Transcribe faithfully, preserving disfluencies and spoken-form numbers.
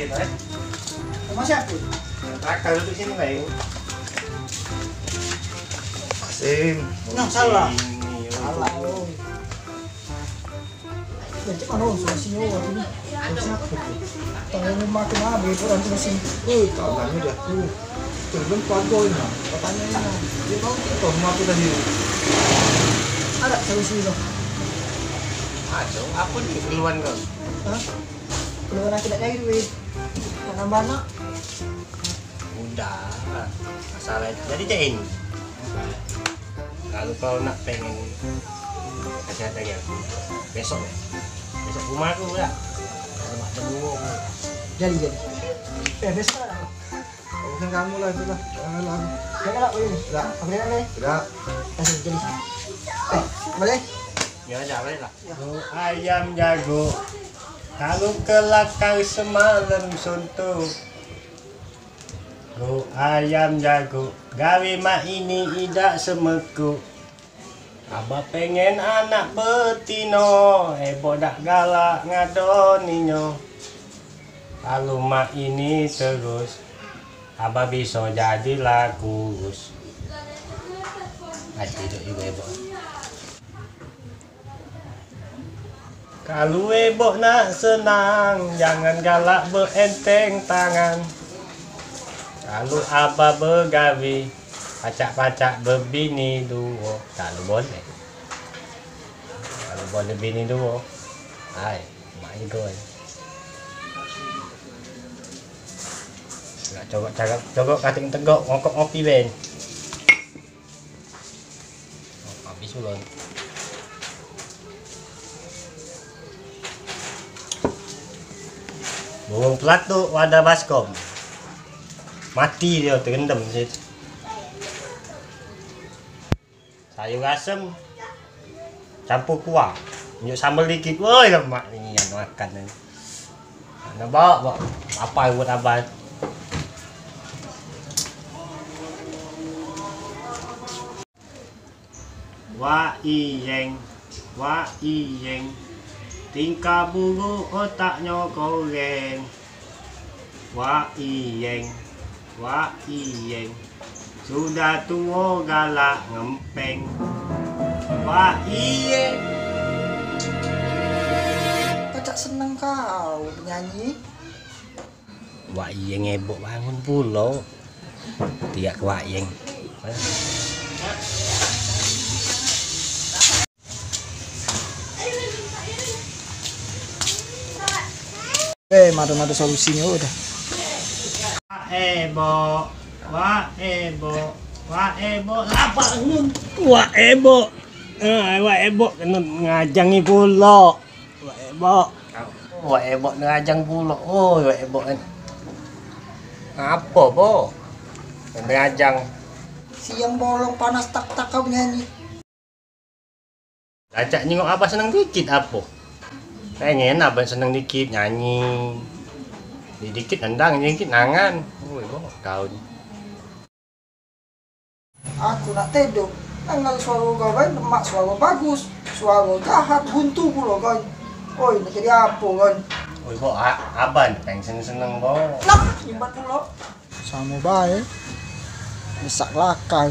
Sama siapa? Kakak duduk sini, Bang. Sim. Nah, salah. Sini, salah, oi. Ya, cuma orang suruh sini, oh, ini. Siapa tu? Tahu rumah tu, nah, begitu orang suruh sini. Oh, kawannya dia tu. Belum pago ini. Katanya ini. Dia tahu tu rumah tu tadi. Ada solusi tu. Aduh, apa ni keluhan kau? Hah? Keluhan aku tak cari duit. Nak nambah anak. Udah, masalah itu jadi cak ini. Kalau kau nak pengen kasih tanya aku, besok ya. Besok rumah aku ya. Ada mak temu. Jadi, jadi. Eh, besok lah. Urusan kamu lah itu lah. Jangan lah. Jangan lah, ini. Udah. Apa dia ni? Udah. Kasih jadi. Eh, boleh? Ya, jangan lah. Guk ayam jago, kalu kelakar semalem suntuk. Guk ayam jago, gawe mak ini idak semekuk. Abah pengen anak betino, Ebok dak galak ngadoninyo. Kalu mak ini terus, Abah biso jadi lakus. Ati duk ibu Ebok. Kalu Ebok nak senang, jangan galak beenteng tangan. Kalu Abah begawe, pacak-pacak bebini duo. Kalu boleh. Kalu boleh bini duo. Hai, mak igo. Nak cogok cagak, cogok kating tegok, ngokok ngopi ben. Oh, habis ulun. Burung pelatuk wadah baskom. Mati dio terendam situ. Sayur asem campur kuah. Njuk sambel dikit. Woi, lemak nian makan ni. Nah, bawa, bawa. Apa buat abang? Wak Iyeng, Wak Iyeng, tingkah buruk otaknyo koreng. Wak Iyeng, Wak Iyeng, sudah tuo galak ngempeng. Wak Iyeng. Pacak seneng kau benyanyi. Wak Iyeng Ebok bangun pulo. Tiak ke Wak Iyeng. Eh, mado-mado solusinyo udah. Wak Ebok, Wak Ebok, Wak Ebok, lah bangun. Wak Ebok. Ah, Wak Ebok kena ngajangi pulo. Wak Ebok. Wak Ebok nerajang pulo. Oh, Wak Ebok kan. Apo, Bo? Nerajang. Siang bolong panas tak-tak kau nyanyi. Lacak nyingok abah seneng dikit apo? Pengen abah seneng dikit nyanyi. Dikit nendang, dikit nangan. Woi, Bo, kau ni. Aku nak tedok. Dengar suaro gawean lemak, suaro bagus, suaro jahat, buntu pulo kan. Oi, nak jadi apo kan? Oi, Bo, a- aban peng seneng-seneng, Bo. Nah, nyumbat pulo. Samo bae. Besak lakar.